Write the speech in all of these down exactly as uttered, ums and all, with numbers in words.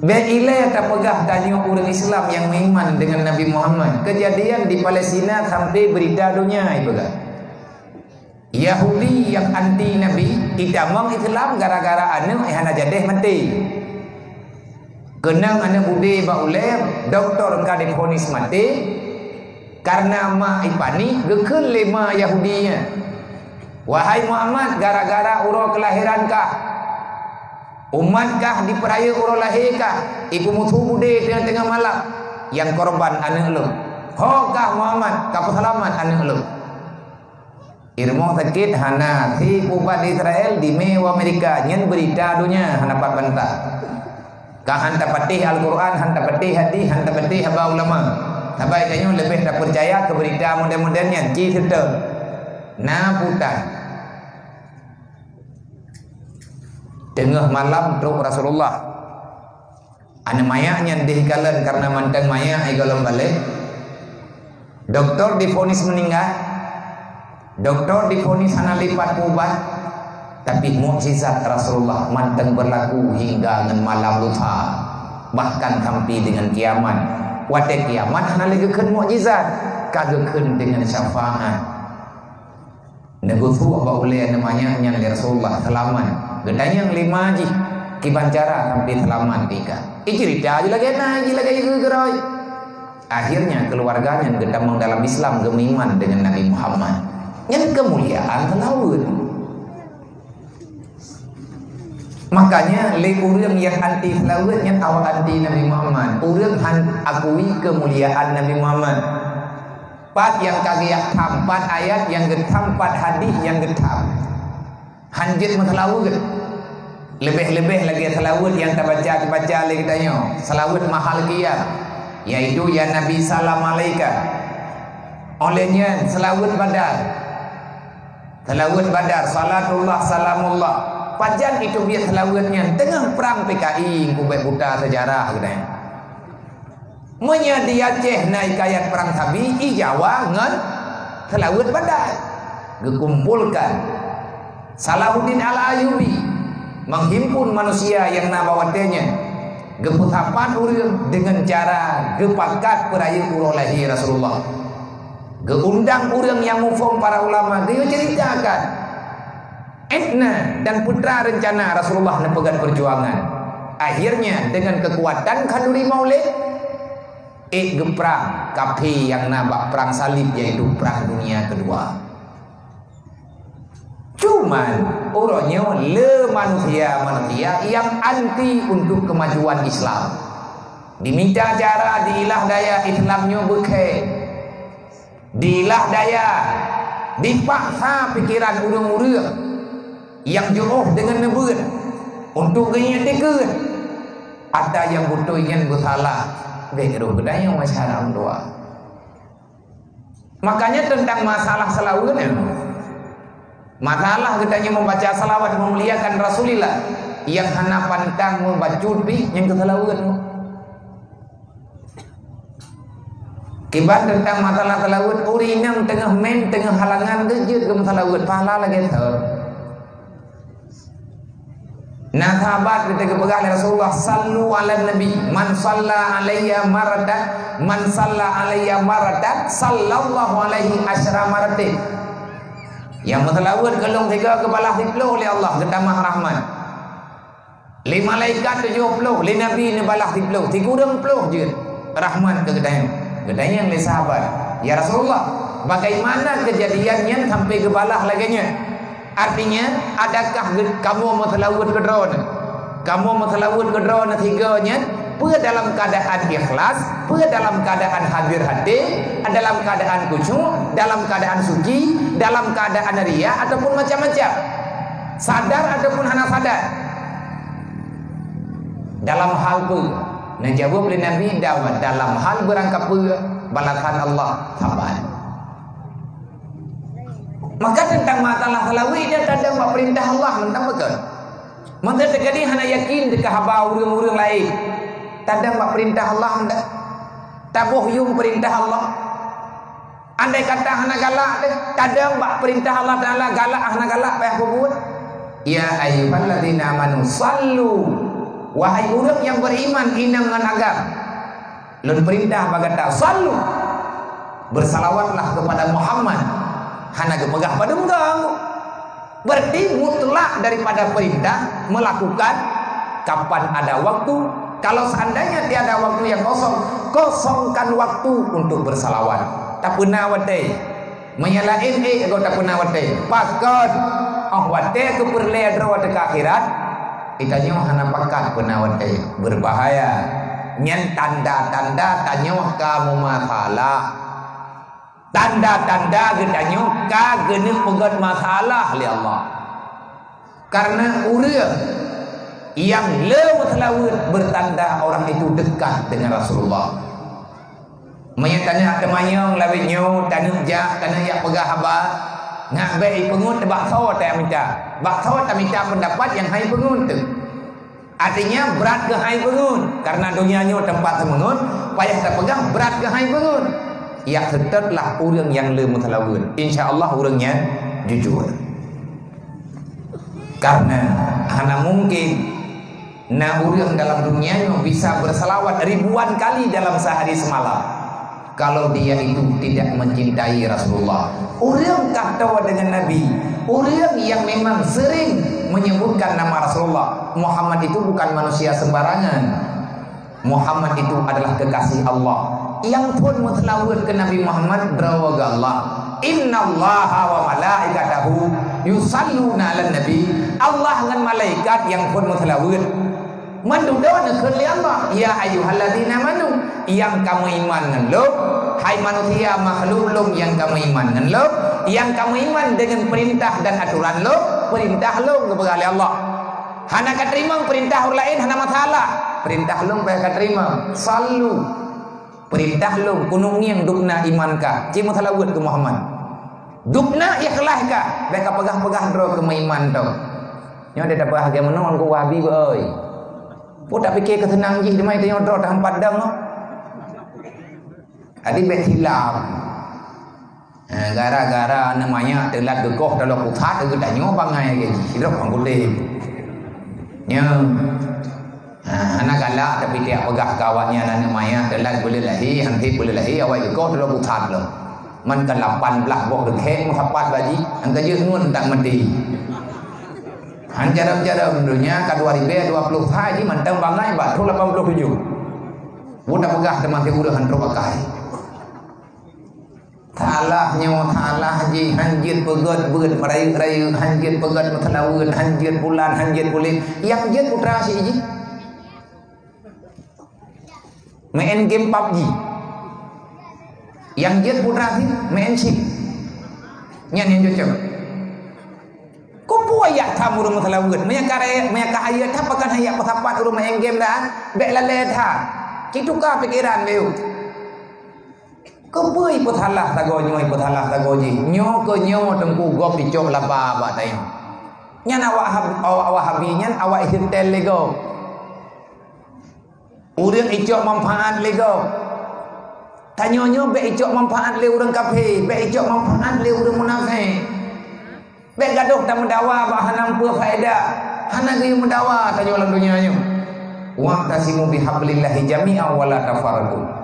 Bék ilée tapeugah tanyoe ureuëng Islam nyang meuiman deungon Nabi Muhammad. Keujadian di Palestina sampai beurita donya ipeugah. Yahudi nyang anti Nabi, itamong Islam gara-gara aneuëk nyang hana jadéh maté. Keunong aneuëk beudé bak ulée, dokto ka divonis maté, kareuna ma ipanik, geukheun lé ma Yahudi nyan, "Wahai Muhammad, gara-gara uroe keulahiran kah, umat kah dipeurayeuk uroe lahé kah, ipeumusu beudé teungoh-teungoh malam, nyang korban aneuëk lôn. Ho kah Muhammad, ka peuseulamat aneuëk lôn." Di rumoh sakét hana, si ubat Israel dimé u Amerika, nyan beurita donya hana pat bantah. Ka han tapatéh Al-Quran, han tapatéh hadis, han tapatéh haba ulama. Sabai tanyoe leubeh tapeucaya keu beurita model-model nyan, ci seutôt. Na putan. Teungoh malam trok Rasulullah. Aneuëk manyak nyan deuh ikalon kareuna mantong manyak ikalon balek. Dokto divonis meuninggai. Dokto divonis hana lé pat peuubat. Tapi mukjizat Rasulullah mantong beurlaku hingga ngon malam lusa, bahkan sampai deungon kiamat. Watée kiamat hana lé geukheun mukjizat, ka geukheun deungon syafaat. Neugeusuek bak ulée aneuëk manyak nyan lé Rasulullah, seulamat. Geutanyong lé ma jih, kiban cara sampai seulamat tika. Iceurita jih lagée na, jih lagée geugeuroi. Akhirnya keuluwarga nyan geutamong dalam Islam, geumeuiman deungon Nabi Muhammad. Nyan keumuliaan seulaweuet. Makanya lé ureuëng nyang anti seulaweuet nyan awak anti Nabi Muhammad. Ureuëng han akui keumuliaan Nabi Muhammad. Pat nyang ka geuyak tham, pat ayat nyang geutham, pat hadis nyang geutham. Han jeuet meuseulaweuet. Leubeh-leubeh lagée seulaweuet nyang tabaca-tabaca lé geutanyoe, seulaweuet mahal qiyam, yaitu, "Ya Nabi, salam alaika." Óh lheueh nyan seulaweuet Badar. Seulaweuet Badar, salatullah, salamullah. Pajan itu biet seulaweuet nyan, teungoh prang P K I, kubek buta sejarah geutanyoe. Meunyoe di Aceh na hikayat prang sabi, i Jawa ngon seulaweuet Badar. Geukumpolkan Salahuddin Al-Ayyubi, menghimpun manusia nyang na bak watée nyan, geupeusapat ureuëng deungon cara geupakat peurayeuk uroe lahé Rasulullah. Geuundang ureuëng nyang muphom para ulama, geuyue ceuritakan. Etna dan putra reuncana Rasulullah neupeugét peujuangan. Akhirnya, deungon keukuatan khanduri Maulid, ék geuprang kafé nyang na bak prang salib, yaitu Prang Dunia Keudua. Cuman, uroe nyoe le manusia-manusia nyang anti untuk kemajuan Islam. Diminta cara diilah daya Islam nyoe beukhe. Diilah daya, dipaksa pikeran ureuëng-ureuëng nyang jiôh deungon neubeuet untuk geuingat dikeue. Ata nyang beutôi nyan beusalah, bék rôh geutanyoe masyarakat dua. Makanya teuntang masalah seulaweuet nyan, masalah geutanyoe meubaca salawat meumuliakan Rasulillah nyang hana pantang meubacut pih nyang keu seulaweuet. Kiban teuntang masalah seulaweuet, ureuëng inong teungoh mén, teungoh halangan, geujeuet geumeuseulaweuet, pahala lagée thon. Na sahabat geupeugah lé Rasulullah, "Sallu ala Nabi, man salla alayya maratan, man salla alayya maratan, sallallahu alaihi asyra maratin." Nyang meuseulaweuet keu lôn sigoe geubalah siploh lé Allah, geutamah rahmat. Lé malaikat tujoh ploh, lé nabi neubalah siploh, sikureueng ploh jeuet rahmat keu geutanyoe. Geutanyong lé sahabat, "Ya Rasulullah, bagaimana keujadian nyan sampai geubalah lagée nyan?" Artinya, adakah geu-, kamoe meuseulaweuet keu droeneuh? Kamoe meuseulaweuet keu droeneuh sigoe nyan, peue dalam keuadaan ikhlas, peue dalam keuadaan hadir até, dalam keuadaan khusyuk, dalam keuadaan suci, dalam keuadaan riya ataupun macam-macam? Sadar ataupun hana sadar? Dalam hal peue? Neujaweueb lé Nabi, "Dawa-, dalam hal beurangkapeue balasan Allah saban." Maka teuntang masalah seulaweuet nyan tadong bak peurintah Allah mantong beutôi. Mantong teukeudi hana yakin teuka haba ureuëng-ureuëng laén, tadong bak peurintah Allah mantong. Taboh yuem peurintah Allah. Andai kata hana galak deh, tadong bak peurintah Allah Taala galak hana galak payah peubuet. Ya ayyuhalladzina amanu sallu Wahai ureuëng nyang beriman inong ngon agam, lôn peurintah bak gata, sallu, bersalawatlah kepada Muhammad. Hana geupeugah padum gong. Berarti mutlak daripada perintah melakukan kapan ada waktu. Kalau seandainya tiada waktu yang kosong, kosongkan waktu untuk bersalawat. Tapeuna watée. Meunyo laén ék goe tapeuna watée. Pakon? Oh watée keu peureulée droe teuka akhirat, geutanyoe hana pakat peuna watée. Berbahaya. Nyan tanda-tanda tanyoe ka meumasalah. Tanda-tanda geutanyoe ka geuneuk peugét masalah lé Allah. Karena ureuëng nyang le meuseulaweuet bertanda orang itu dekat dengan Rasulullah. Meunyo tanyoe teumanyong lawét nyoe, taneuk jak, taneuk jak peugah haba, ngat bék ipeungeut bak soe tamita. Bak soe tamita pendapat nyang hai peungeut teuh. Artinya brat keuhai beungon, karena donya nyoe teumpat seumeungon, payah tapeugah brat keuhai beungon. Ya, seutôt lah ureuëng nyang le meuseulaweuet. Insya Allah ureuëng nyan jujur. Karena hana mungkin na ureuëng dalam dunia nyoe bisa bersalawat ribuan kali dalam sehari semalam. Kalau dia itu tidak mencintai Rasulullah. Ureuëng ka toe dengan Nabi, ureuëng yang memang sering menyebutkan nama Rasulullah. Muhammad itu bukan manusia sembarangan. Muhammad itu adalah kekasih Allah. Nyang phon meuseulaweuet keu Nabi Muhammad droe geuh Allah. Innallaha wa malaikatahu yusalluna 'alan nabi. Allah ngon malaikat nyang phon meuseulaweuet. Meududoe neukheun lé Allah, "Ya ayyuhalladzina amanu," nyang ka meuiman ngon lôn, hai manusia makhluk lôn nyang ka meuiman ngon lôn, nyang ka meuiman deungon peurintah dan atoran lôn, peurintah lôn geupeugah lé Allah. Hana ka teurimong peurintah ureuëng laén, hana masalah. Peurintah lôn payah ka teurimong. Sallu. Peurintah lôn keuneuk ngieng dubna iman kah, ci meuseulaweuet keu Muhammad. Dubna ikhlaih kah, bék ka peugah-peugah droe keu meuiman teuh. Nyoe deh tapeugah lagée meunoe ngon Wahabi beu oi. Peue tapike keu seunang jih, teuma tanyoe droe tahampat dong. Jadi bék silap. Ha, gara-gara aneuk manyak teulat geukoh taloe pusat geutanyoe bangai lagée jih. Sidroe pang kutem. Nyoe. Ha, hana galak tapi tiap peugah keu awak nyan aneuk manyak teulat buleuen lahé, han sép buleuen lahé awai geukoh taloe pusat lom. Man ka lapan blaih boh reukheng meusapat bak jih, han ka jeuet ngon tak meuti. Han jareum-jareum donya ka dua ribée dua ploh sa jih mantong bangai bak troh lapan ploh tujoh. Buta peugah teuma sikureueng han trok akai. Salah nyoe, salah jih, han jeuet peugét beuet meurayeuk-rayeuk, han jeuet peugét meuseulaweuet, han jeuet pulan, han jeuet puléh. Nyang jeuet putra si jih. Main game pabji. Nyang jeuet putra si main chip. Nyan nyang cocok. Keupeue yak tham ureuëng meuseulaweuet? Meunyo ka rayeuk, meunyo ka hayeu that, pakon han yak peusapat ureuëng main game dah? Bék lalée that. Ci tuka pikeran lé. Keupeue ipeusalah sagoe nyoe, ipeusalah sagoe jih? Nyoe keu nyoe teungku gob icok laba bak tanyoe. Nyan awak hab-, awak Wahabi nyan awak iseutée lé gob. Ureuëng icok manfaat lé gob. Tanyoe nyoe bék icok manfaat lé ureuëng kafé, bék icok manfaat lé ureuëng munafék. Bék gadôh tameudawa bak hana meupeue faedah, hana geuyue meudawa tanyoe lam donya nyoe. "Wa'tasimu bihablillahi jami'an wa la tafarraqu."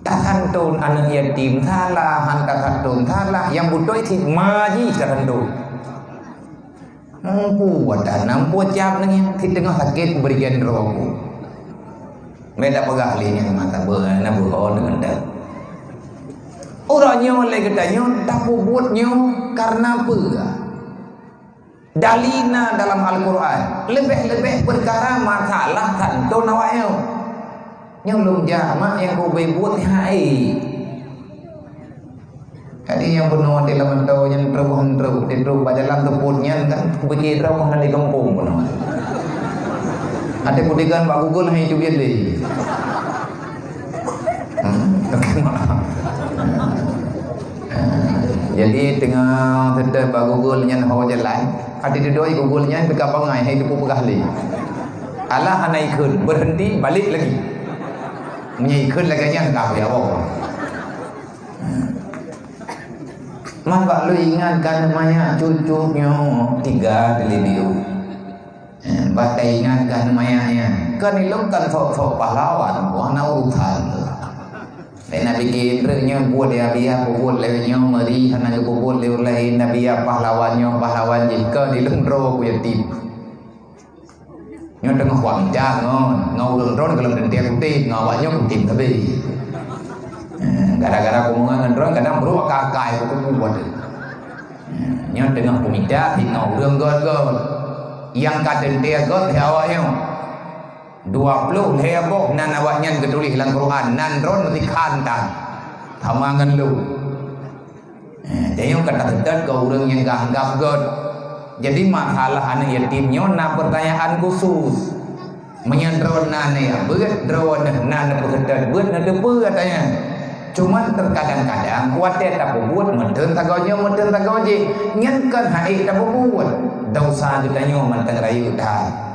Tasanton aneuëk yatim salah, han tasanton salah, nyang beutôi cit ma jih tasanton. Meupeue wadah na meupeue cap nyan, cit teungoh sakét bri gendro ku. Meda peugah lé nyan mata beu na beuho deungon deuh. Uroe nyoe lé geutanyoe tapeubuet nyoe kareuna peue? Dalil na dalam Al-Qur'an. Leubeh-leubeh peukara masalah tantu awak nyoe. Nyoe lôn jak mak nyang kubri buet hai. Jadi nyang bunoe di lam mantong nyan trok han trok, di trok bak jalan teupot nyan kan, kupike droe hana lé gampông bunoe. Até kudegan bak Google hai cubiet lé. Hmm. Jadi teungoh teuteuh bak Google nyan ho jalan, até didoi Google nyan teuka bangai hai teupeu peugah lé. Alah hana ikheun, berhenti, balik lagi. Meunyo ikheun lagée nyan ka ya Allah. Man bak lôn ingat kan manyak cucu nyoe tiga di Libiu. Eh, bah taingat kah maya nyan. Kan ilong kan sok-sok pahlawan, wah na urusan. Lé na bikin trek nyoe buet ya biar buet lé nyoe meri hana geubuet lé ureueng laén na biar pahlawan nyoe pahlawan jih kan ilong droe ku yatim. Nyoe teungoh wak mita ngon, ngon ureueng droe dalam teuntèe kutem, ngon awak nyoe kutem sabe. Eh, gara-gara kumongan ngon droe kadang brok akai-akai kutem buet. Nyoe teungoh kumita sit ngon ureueng göt-göt. Nyang ka teuntèe göt lé awak nyoe. Dua ploh lhèe boh nan awak nyan geutuléh lam Quran, nan droe meusikhan tan. Sama ngon lôn. Eh, tanyoe ka taseutôt keu ureueng nyang ka anggab göt. Jadi masalah aneuk yatim nyoe na peurtanyaan khusus. Meunyoe droeneuh na aneuk beuet, droeneuh na neupeuseutôt beuet, neuteupeue ata nyan. Cuman teukadang-kadang watèe tapeubuet meuteun sagoe nyoe, meuteun sagoe jih, nyan kon hak ék tapeubuet. Desya geutanyoe mantong rayeuk that.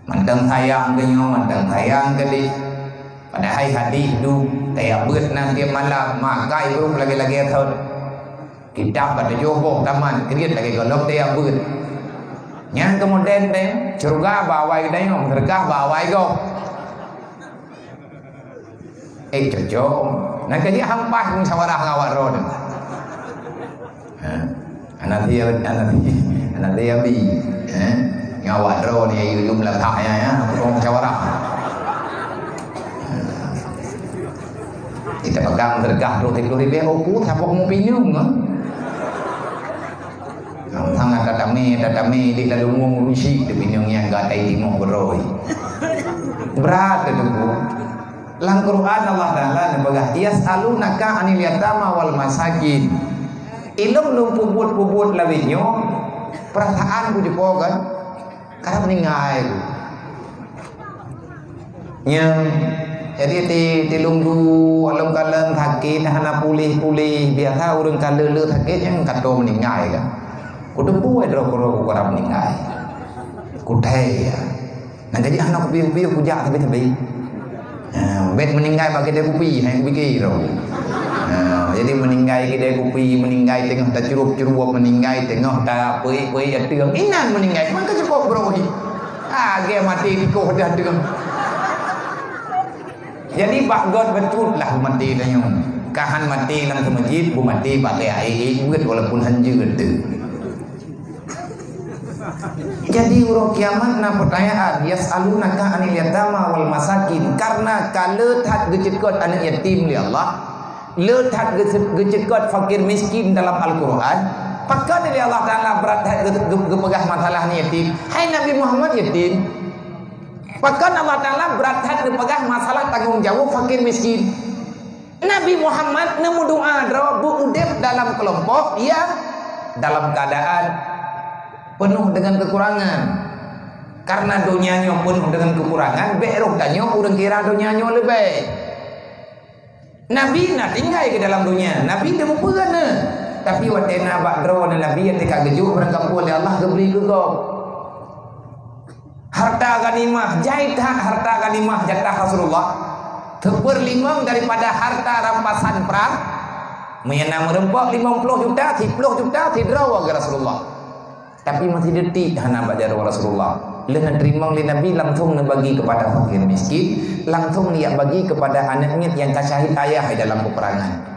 Mantong sayang keu nyoe, mantong sayang keu deh. Padahai hadih duek, tajak beuet na tiep malam, makai brok lagèe-lagèe thon. Kitab ka tujoh boh tamat, kriet lagèe gohlom teuyak beuet. Nyan keu modern teuh, syeuruga bak awai geutanyoe, meuseudeukah bak awai gob. Eh, cocok. Nyan ka jih hampas musyawarah ngon awak droe teuh. Ha. Anak dia, anak dia, anak dia bi. Ha. Ngon awak droe ni, yum-yum latah ya, ya. Musyawarah. Kita pegang gergah dua puluh ribu, oh, ku, siapa mau pinjam, kan? Sangat tatame, tatame, di lalu ngurung si, di pinjam yang gatai timur beroi. Berat tu, Bu. Lam Quran Allah Taala neupeugah, "Yas'alunaka 'anil yatama wal masakin." Ilong lôn peubuet-peubuet lawét nyoe, perasaan ku jeupo kan? Karab meuninggai ku. Nyang jadi ti, ti lôn du, lôn kalon sakét hana puléh-puléh. Biasa ureueng ka le-le sakét nyang ka toe meuninggai kan. Kuteupue droe-droe ku karab meuninggai. Kuthèe ya. Nah, jadi hana kupiôh-piôh kujak sabe-sabe. Ha, bèk meuninggai bak keude kupi, hai kupike droe. Ha, jadi meuninggai keude kupi, meuninggai teungoh tacurup-curup, meuninggai teungoh tapeuék-peuék ateueng. Inan meuninggai, maka cukup bro. Ah, ge mati tikoh dah teungoh. Jadi bak göt beutôi lah maté tanyoe. Kahan maté lam seumeujid, bu maté bak até aé beuet walaupun hanjeuet teuh. Jadi uroe kiamat na peutanyaan, "Yas'alunaka 'anil yatama wal masakin." Karena ka le that geuceukot aneuk yatim lé Allah, le that geuce-, geuceukot fakir miskin dalam Al-Quran. Pakon lé Allah Taala brat that geu-, geu-, geupeugah masalah aneuk yatim? Hai Nabi Muhammad yatim. Pakon Allah Taala brat that geupeugah masalah tanggong jaweueb fakir miskin? Nabi Muhammad neumeudoa droe beu udeb dalam keulompok nyang dalam keuadaan peunoh deungon keukurangan. Karena donya nyoe peunoh deungon keukurangan, bèk roh tanyoe ureueng kira donya nyoe leubeh. Nabi na tinggai keu dalam donya, Nabi teumeupeue na. Tapi watèe na bak droe na Nabi nyang teuka geujok beurangkapeue lé Allah geubri keu gob. Harta ghanimah, jai that harta ghanimah jatah Rasulullah. Teupeulimong daripada harta rampasan prang. Meunyoe na meureumpok limong ploh juta, siploh juta sidroe keu Rasulullah. Tapi masih detik hana bak jaroe Rasulullah. Lheueh neuteurimong lé Nabi langsung neubagi kepada fakir miskin, langsung neujak bagi kepada aneuk miet nyang ka syahid ayah dalam peperangan.